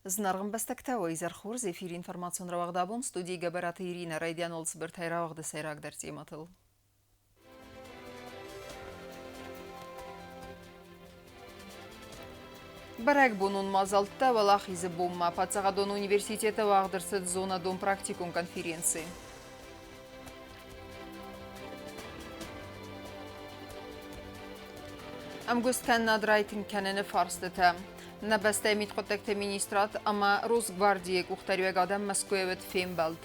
Зынаргъ ӕмбӕстӕгтӕ, уӕ изӕр хорз! Эфиры информацион рауагъд абон студийы Гӕбӕраты Иринӕ райдиан цыбыртӕй рауагъды сӕйрагдӕр темӕтыл. Бӕрӕгбонон мадзӕлттӕ Уӕлахизы бонмӕ паддзахадон университеты уагъд ӕрцыд зонадон-практикон конференци. Ӕмгуысткӕнынад райтынг кӕныны фарстытӕ. Нӕ бӕстӕйы мидхъуыддӕгты министрад ӕмӕ Росгвардийы къухдариуӕгадӕн Мӕскуыйы уыд фембӕлд.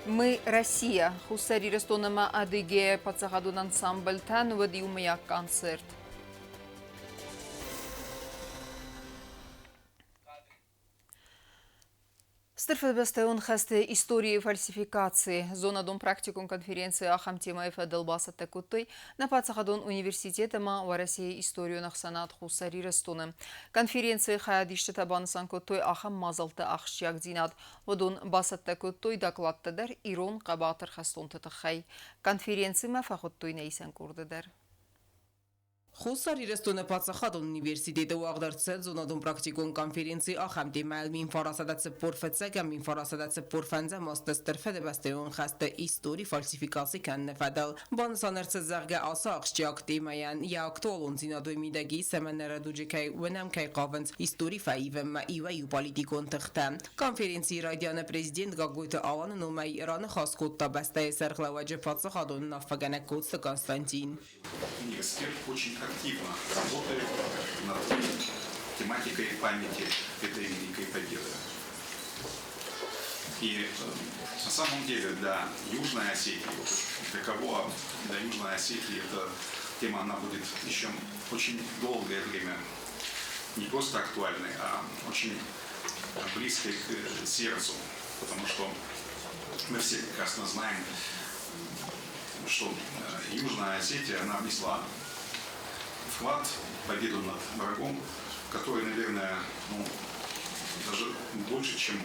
Мы Россия. Хуссар Ирыстон ӕмӕ Адыгея паддзахадон ансамбльтӕн уыд иумӕйаг концерт. Стыр Фыдыбӕстӕйон хӕсты историйы фальсификаци зонадон-практикон конференцийы ахӕм темӕйы фӕдыл бацӕттӕ кодтой нӕ паддзахадон университет ӕмӕ Уӕрӕсейы историон ӕхсӕнад Хуссар Ирыстоны. Конференцийы хайадисджытӕ банысан кодтой ахӕм мадзӕлтты ахсджиагдзинад. Уыдон бацӕттӕ кодтой докладтӕ дӕр ирон хъӕбатыр хӕстонты тыххӕй. Конференцимӕ фӕхуыдтой нӕ исӕн къорды дӕр. Хуссар Ирыстоны паддзахадон университеты уагъд ӕрцыд зонадон-практикон конференци ахӕм темӕйыл 1945 1945 азты Стыр Фыдыбӕстӕйон хӕсты истори фальсификаци кӕныны фӕдыл. Банысан ӕрцыд, зӕгъгӕ, ацы ахсджиаг темӕйӕн йӕ актуалондзинад уый мидӕг ис, ӕмӕ нӕ рӕдуджы кӕй уынӕм, кӕй хъавынц истори фӕивынмӕ иуӕй-иу политикон тыхтӕ. Конференцийы райдианы президент Гаглойты Аланы номӕй раныхас кодта бӕстӕйы сӕргълӕууӕджы паддзахадон уынаффӕгӕнӕг Коцты Константин. Университет очень активно работает над тематикой памяти этой великой победы. И на самом деле для Южной Осетии, для кого для Южной Осетии эта тема она будет еще очень долгое время не просто актуальной, а очень близкой к сердцу, потому что мы все прекрасно знаем, что Южная Осетия, она внесла вклад в победу над врагом, который, наверное, ну, даже больше, чем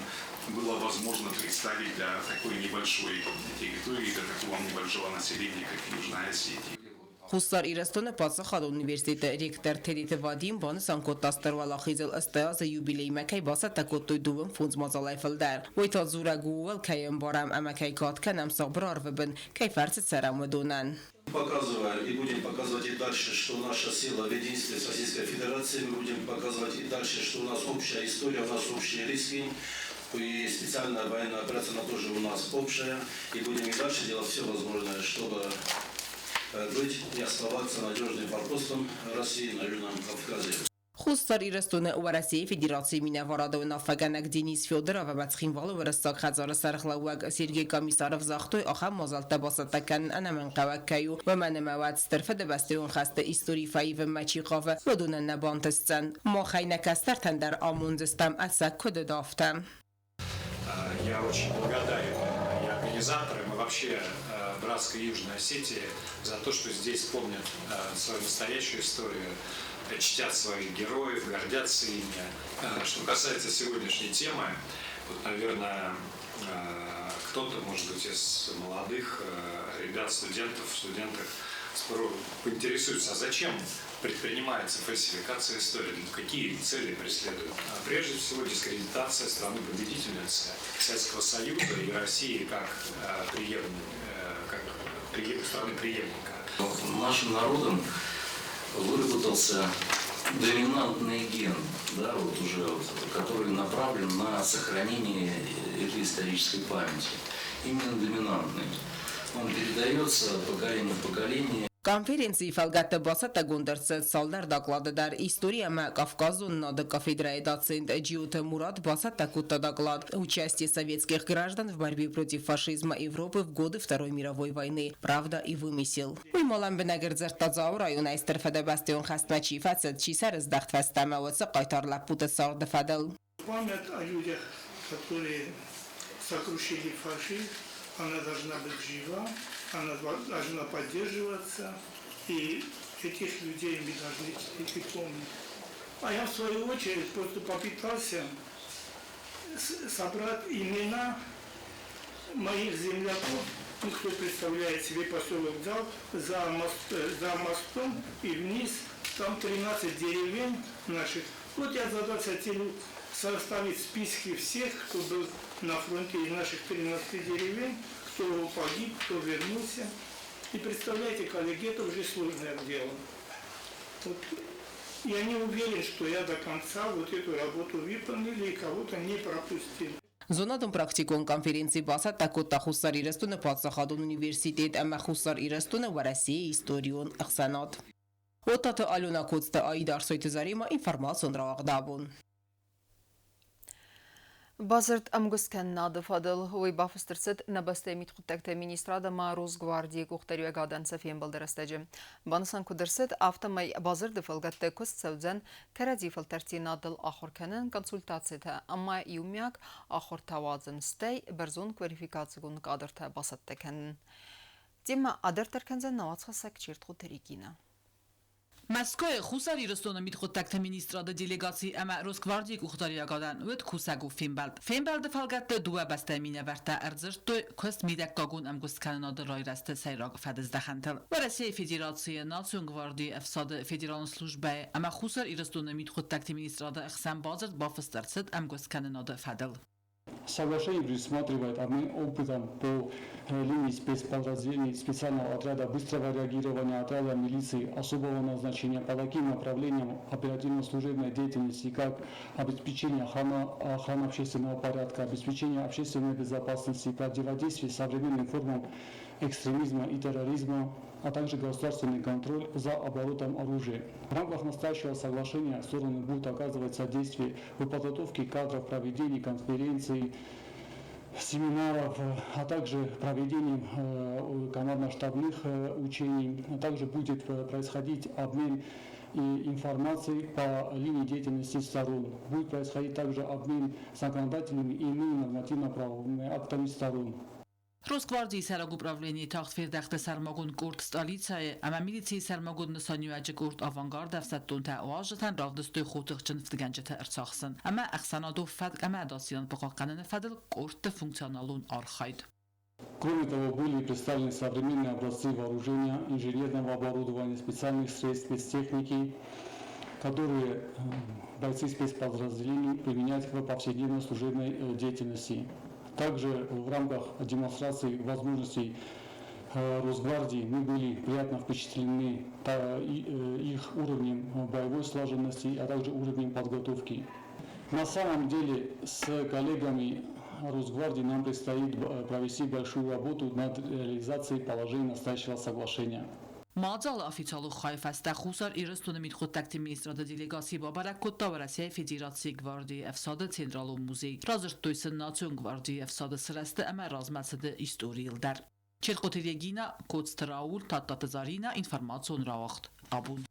было возможно представить для такой небольшой территории, для такого небольшого населения, как Южная Осетия. Хуссар Ирыстоны паддзахадон университеты ректор Тедеты Вадим банысан кодта Стыр Уӕлахизыл 80 азы юбилеймӕ кӕй бацӕттӕ кодтой дыууын фондз мадзалӕй фылдӕр. Уый та дзурӕг у ууыл, кӕй ӕмбарӕм ӕмӕ кӕй кад кӕнӕм сабыр арвы бын, кӕй фӕрцы цӕрӕм уыдонӕн. Показываем и будем показывать и дальше, что наша сила в единстве с Российской Федерацией. Мы будем показывать и дальше, что у нас общая история, у нас общие риски. И специальная военная операция, она тоже у нас общая. И будем и дальше делать все возможное, чтобы быть и оставаться надежным форпостом России на Южном Кавказе. Хуссар Ирыстоны Уӕрӕсейы Федерацийы минӕварады уынаффӕгӕнӕг Денис Федоров ӕмӕ Цхинвалы Уырыссаг хӕдзары сӕргълӕууӕг Сергей Комиссаров загътой, ахӕм мадзӕлттӕ бацӕттӕ кӕнын ӕнӕмӕнгхъӕуӕг кӕй у, уымӕн ӕмӕ уӕд Стыр Фыдыбӕстӕйон хӕсты истори фӕивынмӕ чи хъавы, уыдонӕн нӕ бантысдзӕн. Махӕй нӕ кӕстӕртӕн дӕр амондзыстӕм ӕцӕг куыд уыд, афтӕ. Я очень благодарен и организаторам, и вообще братской Южной Осетии за то, что здесь помнят свою настоящую историю, чтят своих героев, гордятся ими. Что касается сегодняшней темы, вот, наверное, кто-то, может быть, из молодых ребят, студентов, студенток поинтересуется, а зачем предпринимается фальсификация истории, какие цели преследуют? Прежде всего, дискредитация страны-победительницы Советского Союза и России как, как страны-преемника. Нашим народом выработался доминантный ген, да, вот уже, вот, который направлен на сохранение этой исторической памяти. Именно доминантный. Он передается от поколения в поколение. Конференцийы фӕлгӕтты бацӕттӕгонд ӕрцыд цалдӕр доклады дӕр. Истори ӕмӕ Кавказзонынады кафедрӕйы доцент Джиоты Мурат бацӕттӕ кодта доклад «Участие советских граждан в борьбе против фашизма Европы в годы Второй мировой войны. Правда и вымысел». Уый ма лӕмбынӕг ӕрдзырдта Дзауы районӕй Стыр Фыдыбӕстӕйон хӕстмӕ чи фӕцыд, чи сӕрыздӕхт фӕстӕмӕ, уыцы хъайтар лӕппуты царды фӕдыл. Память о людях, которые сокрушили фашизм, она должна быть жива, она должна поддерживаться, и этих людей мы должны чтить и помнить. А я, в свою очередь, просто попытался собрать имена моих земляков, ну, кто представляет себе поселок Дзал, за мостом и вниз. Там 13 деревень наших. Вот я задался целью составить списки всех, кто был на фронте из наших 13 деревень, кто погиб, кто вернулся. И представляете, коллеги, это уже сложное дело. Вот я не уверен, что я до конца вот эту работу выполнил и кого-то не пропустил. Зонадон практикон конференци бацӕттӕ кодта Хуссар Ирыстоны паддзахадон университет ӕмӕ Хуссар Ирыстоны Уӕрӕсейы историон ӕхсӕнад. Оттаты Алена, Коцты Аида, Ӕрсойты Заремӕ, информацион рауагъд «Абон». Бадзырд ӕмгуысткӕнынады фӕдыл уый бафыст ӕрцыд нӕ бӕстӕйы мидхъуыддӕгты министрад ӕмӕ Росгвардийы къухдариуӕгадӕн сӕ фембӕлды рӕстӕджы. Банысан куыд ӕрцыд, афтӕмӕй бадзырды фӕлгӕтты куыст цӕудзӕн кӕрӕдзи фӕлтӕрддзинадыл ахуыр кӕнын, консультацитӕ ӕмӕ иумиаг ахуыртӕ уадзын, стӕй бӕрзонд квалификацигонд кадртӕ бацӕттӕ кӕнын. Темӕ адарддӕр кӕндзӕн нӕ уацхӕссӕг Чертхъоты Регинӕ. Мӕскуыйы Хуссар Ирыстоны мидхъуыддӕгты министрады делегаци ӕмӕ Росгвардийы къухдариуӕгадӕн уыд кусӕгон фембӕлд. Фембӕлды фӕлгӕтты дыууӕ бӕстӕйы минӕвӕрттӕ ӕрдзырдтой куыст мидӕггагон ӕмгуысткӕнынады райрӕзты сӕйраг фӕдыздӕхӕнтыл. Уӕрӕсейы Федерацийы Национ гвардийы ӕфсады федералон службӕйы ӕмӕ Хуссар Ирыстоны мидхъуыддӕгты министрады ӕхсӕн бадзырд бафыст ӕрцыд ӕмгуысткӕнынады фӕдыл. Соглашение предусматривает обмен опытом по линии спецподразделений специального отряда быстрого реагирования, отряда милиции особого назначения по таким направлениям оперативно-служебной деятельности, как обеспечение охраны общественного порядка, обеспечение общественной безопасности, противодействие современным формам экстремизма и терроризма, а также государственный контроль за оборотом оружия. В рамках настоящего соглашения стороны будут оказывать содействие в подготовке кадров, проведении конференций, семинаров, а также проведением командно-штабных учений. А также будет происходить обмен информацией по линии деятельности сторон. Будет происходить также обмен законодательными и иными нормативно-правовыми актами сторон. Росгвардийы сӕйраг управленийы тагъд фердӕхты сӕрмагонд къорд столицӕйы ӕмӕ милицийы сӕрмагонд нысаниуӕджы къорд Авангард ӕфсӕддонтӕ уазджытӕн равдыстой хотыхджын фыдгӕнджыты ӕрцахсын ӕмӕ ӕхсӕнадон фӕтк ӕмӕ ӕдасдзинад бахъахъхъӕныны фӕдыл къордты функционалон архайд. Кроме того, были представлены современные образцы вооружения, инженерного оборудования, специальных средств, спецтехники, которые бойцы спецподразделений применяют в повседневной служебной деятельности. Также в рамках демонстрации возможностей Росгвардии мы были приятно впечатлены их уровнем боевой слаженности, а также уровнем подготовки. На самом деле с коллегами Росгвардии нам предстоит провести большую работу над реализацией положений настоящего соглашения. Мадзалы официалон хайы фӕстӕ Хуссар Ирыстоны мидхъуыддӕгты министрады делегаци бабӕрӕг кодта Уӕрӕсейы Федерацийы гвардийы ӕфсады централон музей. Радзырдтой сын Национ гвардийы ӕфсады сырӕзты ӕмӕ размӕцыды историйыл дӕр. Чертхъоты Регина, Коцты Рауль, Тадтаты Зарина, информацион рауагъд «Абон».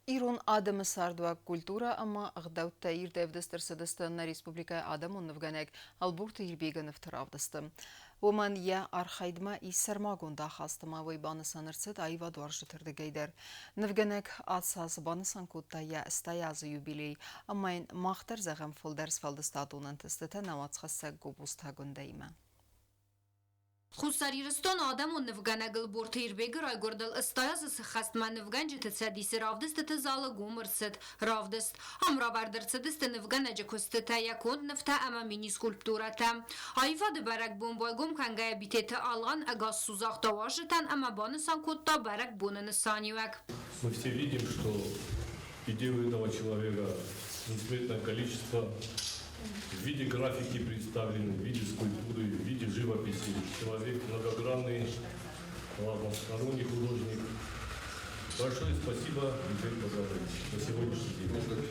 Ирон адӕмы цардуаг, культурӕ ӕмӕ ӕгъдӕуттӕ ирд ӕвдыст ӕрцыдысты нӕ республикӕйы адӕмон нывгӕнӕг Ӕлборты Ирбегы нывты равдысты. Уымӕн йӕ архайдмӕ ис сӕрмагонд ахаст ӕмӕ уый банысан ӕрцыд аивадуарзджыты рдыгӕй дӕр. Нывгӕнӕг ацы аз банысан кодта йӕ 80 азы юбилей ӕмӕ йын мах дӕр зӕгъӕм фылдӕр сфӕлдыстадон ӕнтыстытӕ нӕ уацхӕссӕг Гобозты Агуындӕимӕ. Хуссар Ирыстоны адӕмон нывгӕнӕг Ӕлборты Ирбегы райгуырдыл 80 азы сыххӕстмӕ нывгӕнджыты цӕдисы равдыстыты залы гом ӕрцыд равдыст. Ам равӕрд ӕрцыдысты нывгӕнӕджы куыстытӕ, йӕ конд нывтӕ ӕмӕ мини-скульптурӕтӕ. Аивады бӕрӕгбон байгом кӕнгӕйӕ Битеты Алан ӕгас цу загъта уазджытӕн ӕмӕ банысан кодта бӕрӕгбоны нысаниуӕг. Мы все видим, что идей у этого человека несметное количество в виде графики представлены, в виде скульптуры, в виде живописи. Человек многогранный, разносторонний художник. Большое спасибо, Михаил Базарович, на сегодняшний день.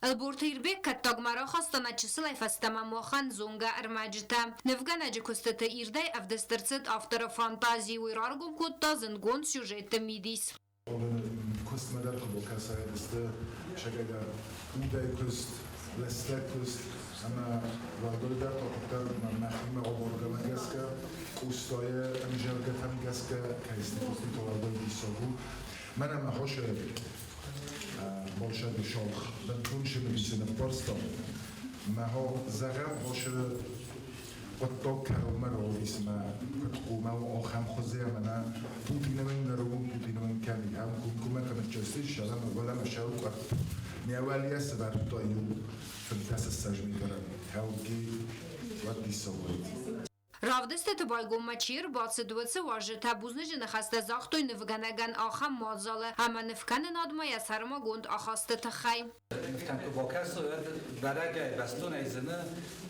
Ӕлборты Ирбег кӕттагмӕ рахаста нӕ чысылӕй фӕстӕмӕ махӕн зонгӕ ӕрмӕджытӕ. Нывгӕнӕджы куыстыты ирдӕй ӕвдыст ӕрцыд авторы фантази, уый раргом кодта зындгонд сюжетты мидис. Куыстмӕ дӕр куы бакӕсай, сӕгӕйдӕр удӕй куыст, лыстӕг куыст ӕмӕ уӕлдай дӕр та куыддӕр мӕхимӕ абаргӕмӕ гӕсгӕ, Къостайы ӕмзӕргӕтӕм гӕсгӕ кӕй куыстытӕ уӕлдай диссаг у. Мӕнӕ мӕ хосы болшаби шалх бынтон сымыдисы ныппӕрста. Мӕ зӕгъӕм хосы хъуыддаг кӕронмӕ равдисмӕ куыд хъуамӕ ахӕм хуызы ӕмӕ нӕ Путинӕн нӕ Путинӕн кӕм 15 метра Helgi Равдыстыты байгоммӕ чи ӕрбацыд, уыцы уазджытӕ бузныджы ныхӕстӕ загътой нывгӕнӕгӕн ахӕм мадзалы ӕмӕ нывкӕнынадмӕ йӕ сӕрмагонд ахасты тыххӕй. Нывтӕм куы бакӕсой, уӕд бӕрӕгӕй, бӕстонӕй зыны,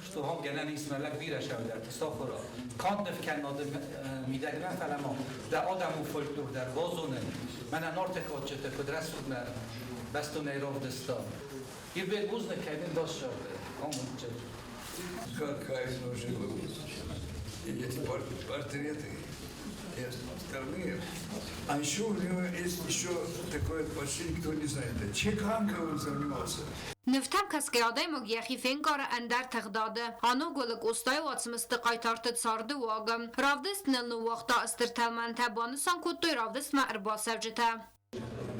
что ахӕм гӕнӕн ис мӕ лӕг бирӕ сӕвдӕрты сахуыра. Канд нывкӕнынады мидӕг нӕ, фӕлӕ ма дӕ адӕмон фольклор дӕр базонын. Мӕнӕ Нарты кадджыты куыд рӕсугъдмӕ бӕстонӕй равдыста. Ирбег, бузныг, кӕй нын дас зӕрдӕ, амондджын. Какая живопись. И эти портреты, и остальные. А еще у него есть еще такое, почти никто не знает. Чеканкой он занимался. Нывтӕм кӕсгӕ адӕймаг йӕхи фенкъары ӕндӕр тыгъдады. Аныгуылы Къостайы уацмысты хъайтарты царды уагы. Равдыст ныл ныууагъта стыр тӕлмӕнтӕ, банысан кодтой равдыстмӕ ӕрбацӕуджытӕ.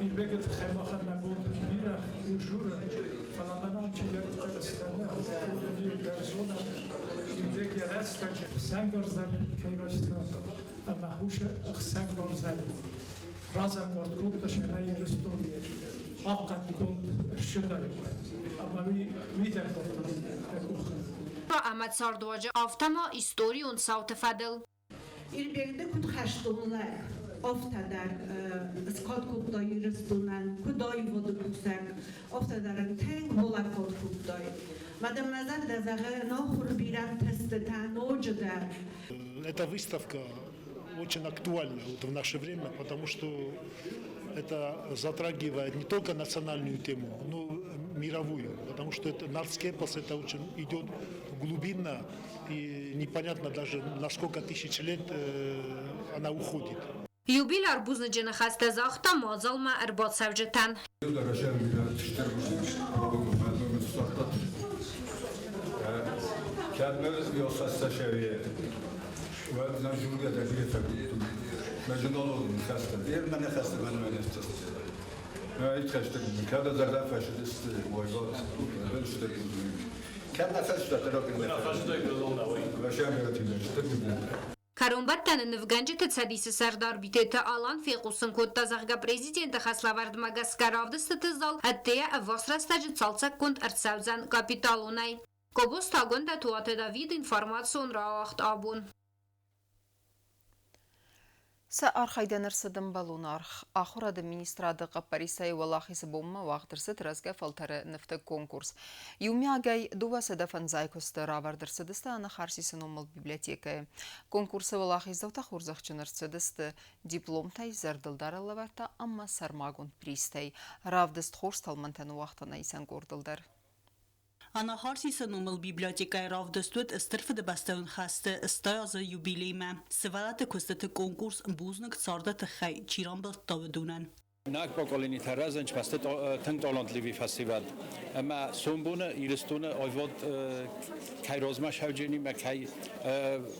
Ирбеги туххӕй махӕн нӕ бон берӕ дзорӕн, фалӕ мӕнӕн чидӕриддӕр нӕ дӕр зонӕн, Ирбег йӕ рӕстӕджы ӕхсӕнгарзӕн кӕй райста ӕма ӕхсӕнгарзӕй разӕнгард кодта сӕ Иристони хъахъхъӕдгонд ӕрцудӕй ӕма уый дӕр йӕ къухы. Ӕмӕ цардуаджы, афтӕ ма историон цауты фӕдыл. Ирбегди куд хӕстон лӕг, афтӕ дӕр скад кодта Ирыстонӕн, куд аивады кусӕг, афтӕ дӕр ын тынг балӕггад кодтай. Мадам мӕ зӕрдӕ зӕгъы нахуыр бирӕ ӕнтыстытӕ ноджыдӕр. Эта выставка очень актуальна вот в наше время, потому что это затрагивает не только национальную тему, но мировую, потому что это нартский эпос, это очень идет глубинно и непонятно даже, на сколько тысяч лет она уходит. Юбиляр бузныджы ныхӕстӕ загъта мадзалмӕ ӕрбацӕуджытӕн. Кӕронбӕттӕны нывгӕнджыты цӕдисы сӕрдар Битеты Алан фехъусын кодта, зӕгъгӕ, президенты хӕслӕвӕрдмӕ гӕсгӕ равдыстыты зал ӕддейӕ ӕввахс рӕстӕджы цалцӕггонд ӕрцӕудзӕн капиталонӕй. Кобозты Агуындӕ, Туаты Давид, информацион рауагъд «Абон». Сӕ архайдӕн ӕрцыд ӕмбӕлон аргъ. Ахуырады министрады хъӕппӕрисӕй Уӕлахизы бонмӕ уагъд ӕрцыд рӕзгӕ фӕлтӕры нывты конкурс. Иумиагӕй 250 куысты равӕрд ӕрцыдысты Анахарсисы номыл библиотекӕйы. Конкурсы уӕлахиздзаутӕ хорзӕхджын ӕрцыдысты дипломтӕй, зӕрдылдарӕн лӕвӕрттӕ ӕмӕ сӕрмагонд призтӕй. Равдыст хорз тӕлмӕнтӕ ныууагъта нӕ исӕн къордыл дӕр. Анахарсисы номыл библиотекӕйы равдыст уыд Стыр Фыдыбӕстӕйон хӕсты 80 азы юбилеймӕ. Сывӕллӕтты куыстыты конкурс «Бузныг царды тыххӕй» чи рамбылдта, уыдонӕн. Наг поколенитӕ рӕзынц тынг талантливый фӕсивӕд. Ӕмӕ сомбоны Ирыстоны аивад кӕй размӕ сӕвджени ӕмӕ кӕй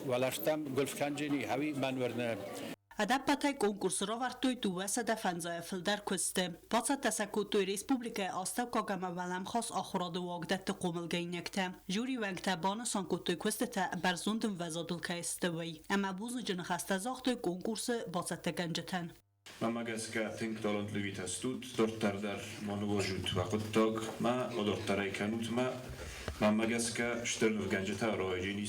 уӕлӕрвтӕм гуылф кӕнджени, уый мӕн уырны. Ӕдӕппӕтӕй конкурсы равӕрдтой 250-ӕй фылдӕр куысты. Бацӕттӕ сӕ кодтой республикӕйы астӕуккаг ӕмӕ уӕлӕмхас ахуырады уагдӕтты хъомылгӕнинӕгтӕ. Жюри уӕнгтӕ банысан кодтой куыстытӕ бӕрзонд ӕмвӕзадыл кӕй сты, уый. Ӕмӕ бузныджы ныхӕстӕ загътой конкурсы бацӕттӕгӕнджытӕн. Мӕнмӕ гӕсгӕ тынг талантливитӕ стут, дарддӕр дӕр ма ныуазут уӕ хъуыддагмӕ, адарддӕр ӕй кӕнут мӕ. Мӕнмӕ гӕсгӕ стыр нывгӕнджытӕ райджын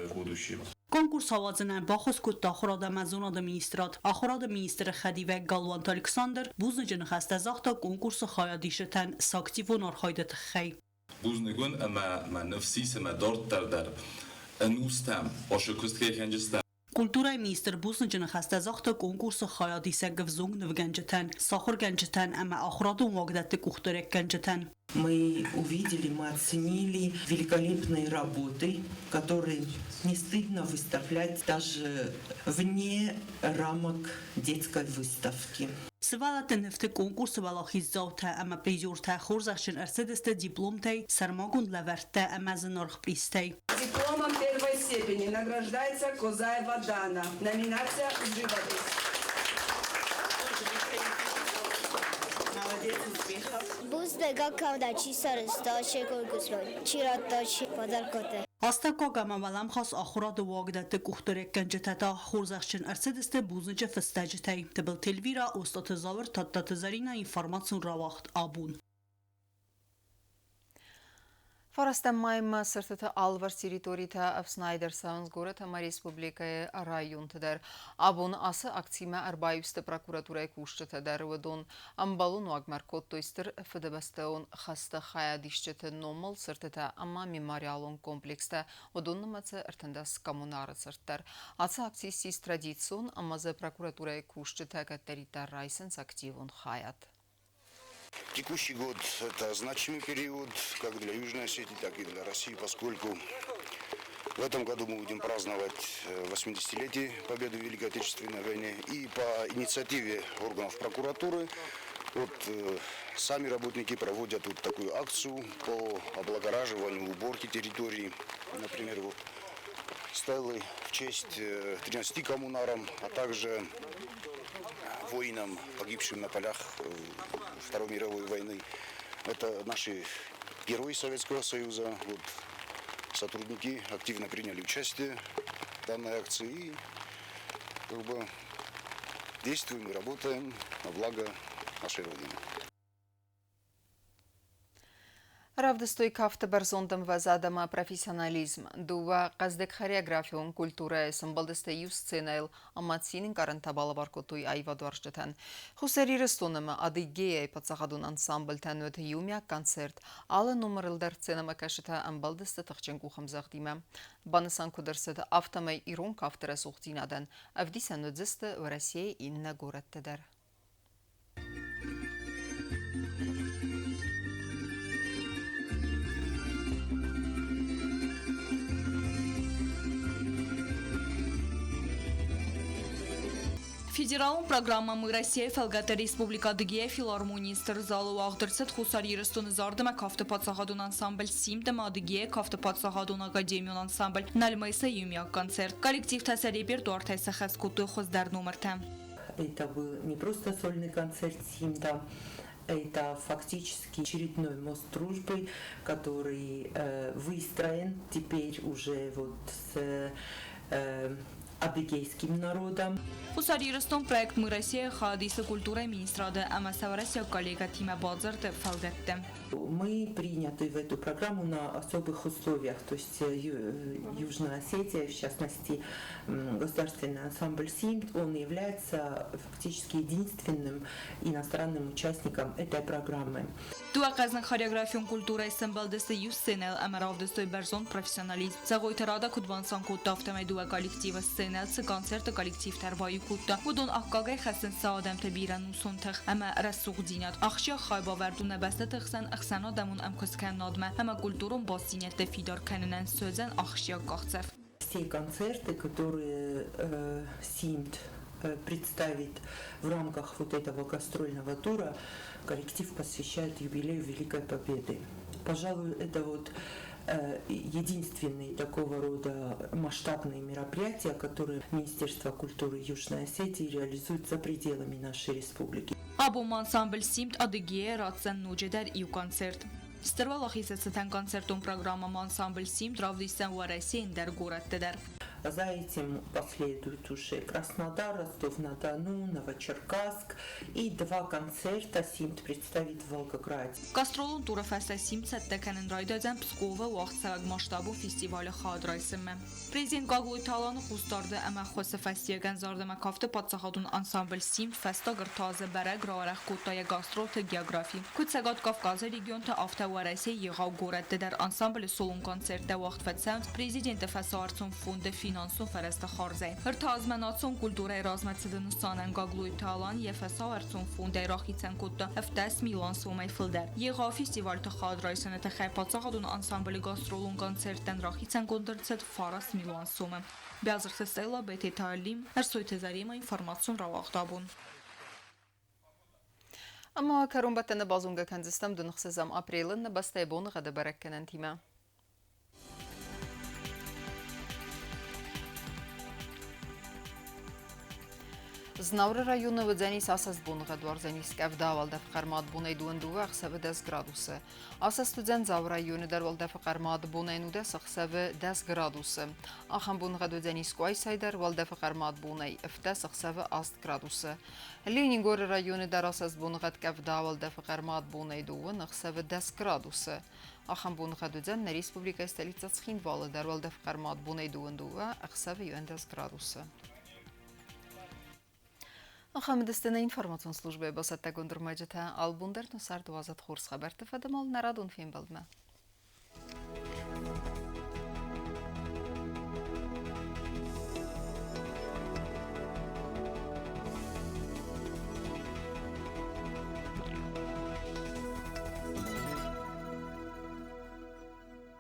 в будущем. Конкурс ауадзынӕн баххуыс кодта ахуырад ӕмӕ зонады министрад. Ахуырады министры хӕдивӕг Галуанты Александр бузныджы ныхӕстӕ загъта конкурсы хайадисджытӕн сӕ активон архайды тыххӕй. Бузныг уын ӕмӕ мӕ ныфс ис ӕмӕ дарддӕр дӕр ӕнустӕм ацы куыст кӕй кӕнджыстӕм. Культурӕйы министр бузныджы ныхӕстӕ загъта конкурсы хайадисӕг ӕвзонг нывгӕнджытӕн, сахуыргӕнджытӕн ӕмӕ ахуырадон уагдӕтты къухдариуӕггӕнджытӕн. Мы увидели, мы оценили великолепные работы, которые не стыдно выставлять даже вне рамок детской выставки. Сывӕллӕтты нывты конкурсы уӕлахиздзаутӕ ӕмӕ призертӕ хорзӕхджын ӕрцыдысты дипломтӕй, сӕрмагонд лӕвӕрттӕ ӕмӕ зынаргъ призтӕй. Дипломом первой степени награждается Козаева Дана. Номинация «Живопись». Молодец, успехов. Бузныг, кӕвда чи сарӕзта се конкурсмӕ, чи радта, чи подаркотӕ. Астӕуккаг ӕмӕ уӕлӕмхас ахуырады уагдӕтты къухдариуӕггӕнджытӕ та хорзӕхджын ӕрцыдысты бузныджы фыстӕджытӕй. Тыбылты Эльвира, Остъаты Зауыр, Тадтаты Зӕринӕ, информацион рауагъд «Абон». 9 маймӕ цыртыты алыварс территоритӕ ӕфснайд ӕрцӕуынц горӕт ӕмӕ республикӕйы районты дӕр. Абон ацы акцимӕ ӕрбаиу сты прокуратурӕйы кусджытӕ дӕр. Уыдон ӕмбӕлон уагмӕ ӕркодтой Стыр Фыдыбӕстӕйон хӕсты хайадисджыты номыл цыртытӕ ӕмӕ мемориалон комплекстӕ. Уыдон нымӕцы 13 коммунары цырт дӕр. Ацы акци ссис традицион ӕмӕ дзы прокуратурӕйы кусджытӕ кӕддӕриддӕр райсынц активон хайад. Текущий год – это значимый период как для Южной Осетии, так и для России, поскольку в этом году мы будем праздновать 80-летие победы в Великой Отечественной войне. И по инициативе органов прокуратуры вот, сами работники проводят вот такую акцию по облагораживанию, уборке территории. Например, вот стелы в честь 13 коммунарам, а также воинам, погибшим на полях Второй мировой войны. Это наши герои Советского Союза. Вот, сотрудники активно приняли участие в данной акции и как бы действуем и работаем на благо нашей Родины. Равдыстой кафты бӕрзонд ӕмвӕзад ӕмӕ профессионализм. Дыууӕ хъӕздыг хореографион культурӕйы сӕмбӕлдысты иу сценӕйыл ӕмӕ цины ӕнкъарӕнтӕ балӕвар кодтой аивадуарзджытӕн. Хуссар Ирыстон ӕмӕ Адыгеяйы паддзахадон ансамбльтӕн уыд иумиаг концерт. Алы номырыл дӕр сценӕмӕкӕсджытӕ ӕмбӕлдысты тыхджын къухӕмдзӕгъдимӕ. Банысан куыд ӕрцыд, афтӕмӕй ирон кафты рӕсугъддзинадӕн ӕвдисӕн уыдзысты Уӕрӕсейы иннӕ горӕтты дӕр. Федералон программа «Мы Россия» фӕлгӕты Республикӕ Адыгея филармонийы стыр залы уагъд ӕрцыд Хуссар Ирыстоны зарды ӕмӕ кафты паддзахадон ансамбль «Симд» ӕмӕ Адыгея кафты паддзахадон академион ансамбль «Нальмэса» иумиаг концерт. Коллективтӕ сӕ репертуартӕй сӕххӕст кодтой хуыздӕр номыртӕ. Это был не просто сольный концерт «Симда», это фактически очередной мост дружбы, который выстроен теперь уже вот с адыгейским народом. Хуссар Ирыстон проект «Мы Россия» хайад исы культурӕйы министрады ӕмӕ сӕ уӕрӕсейаг коллегӕтимӕ бадзырды фӕлгӕтты. Мы приняты в эту программу на особых условиях, то есть Южная Осетия, в частности, государственный ансамбль «Симд», он является фактически единственным иностранным участником этой программы. Дыууӕ хъӕзныг хореографион культурӕйы сӕмбӕлдысты иу сценӕйыл ӕмӕ равдыстой бӕрзонд профессионализм. Зӕгъойты Рада куыд банысан кодта, афтӕмӕй дыууӕ коллективы сценӕйыл цы концерты коллективтӕ ӕрбаиу кодта, уыдон аккагӕй хӕссынц сӕ адӕмты бирӕнусон тых ӕмӕ рӕсугъддзинад. Ахсджиаг хайбавӕрд у нӕ бӕстӕты хсӕн ӕхсӕнадӕмон ӕмкуысткӕнынадмӕ ӕмӕ культурон бастдзинӕдтӕ фидар кӕнынӕн суыдзӕн ахсджиаг къахдзӕф. Все концерты, которые СИМТ представит в рамках вот этого гастрольного тура, коллектив посвящает юбилею Великой Победы. Пожалуй, это вот единственные такого рода масштабные мероприятия, которые Министерство культуры Южной Осетии реализует за пределами нашей республики. Абон ансамбль «Симд» Адыгея ратдзӕн ноджыдӕр иу концерт. Стыр Уӕлахизы цытӕн концертон программӕмӕ ансамбль «Симд» равдисдзӕн Уӕрӕсейы ӕндӕр горӕтты дӕр. За этим последуют уже Краснодар, Ростов-на-Дону, Новочеркасск. И два концерта «Симд» представит в Волгограде. Гастролон туры фӕстӕ «Симд» цӕттӕ кӕнын райдайдзӕн Псковы уагъдцӕуӕг масштабон фестивалы хайад райсынмӕ. Президент Гаглойты Аланы хъусдарды ӕмӕ ӕххуысы фӕстиуӕгӕн зарды ӕмӕ кафты паддзахадон ансамбль «Симд» фӕстаг ӕртӕ азы бӕрӕг рауӕрӕх кодта йӕ гастролты географи. Куыд Цӕгат Кавказы регионты, афтӕ Уӕрӕсейы егъау горӕтты дӕр ансамблы солон концерттӕ уагъд фӕцӕуынц Президенты фӕсарцон фонды финансон фӕрӕзты хардзӕй. Ӕртӕ азмӕ национ культурӕйы размӕцыды нысанӕн Гаглойты Алан йӕ фӕсауӕрцон фондӕй рахицӕн кодта 17 милуан сомӕй фылдӕр. Егъау фестивальты хайад райсыны тыххӕй паддзахадон ансамблы гастролон концерттӕн рахицӕнгонд ӕрцыд 9 милуан сомы. Биазырты Стелла, Бететы Алим, Ӕрсойты Заремӕ, информацион рауагъд «Абон». Ӕмӕ кӕронбӕттӕны базонгӕ кӕндзыстӕм 26 апрелы нӕ бӕстӕйы боныгъӕды бӕрӕггӕнӕнтимӕ. Знауыры районы уыдзӕнис асӕст боныгъӕд, уардзӕнис къӕвда, уӕлдӕфы хъӕрмад бонӕй 22, ӕхсӕвы 10 градусы. Асӕст уыдзӕн Дзауы районы дӕр, уӕлдӕфы хъӕрмад бонӕй 19, ӕхсӕвы 10 градусы. Ахӕм боныгъӕд уыдзӕнис Къуайсайы дӕр, уӕлдӕфы хъӕрмад бонӕй 17, ӕхсӕвы 8 градусы. Ленингоры районы дӕр асӕст боныгъӕд, къӕвда, уӕлдӕфы хъӕрмад бонӕй 2, ӕхсӕвы 10 градусы. Ахӕм боныгъӕд уыдзӕн нӕ республикӕйы столицӕ Цхинвалы дӕр, уӕлдӕфы хъӕрмад бонӕй 22, ӕхсӕвы 11 градусы. Ахӕм уыдысты нӕ информацион службӕйы бацӕттӕгонд ӕрмӕджытӕ. Албон дӕр нӕ цард уадзӕд хорз хабӕртты фӕдыл нӕ радон фембӕлдмӕ.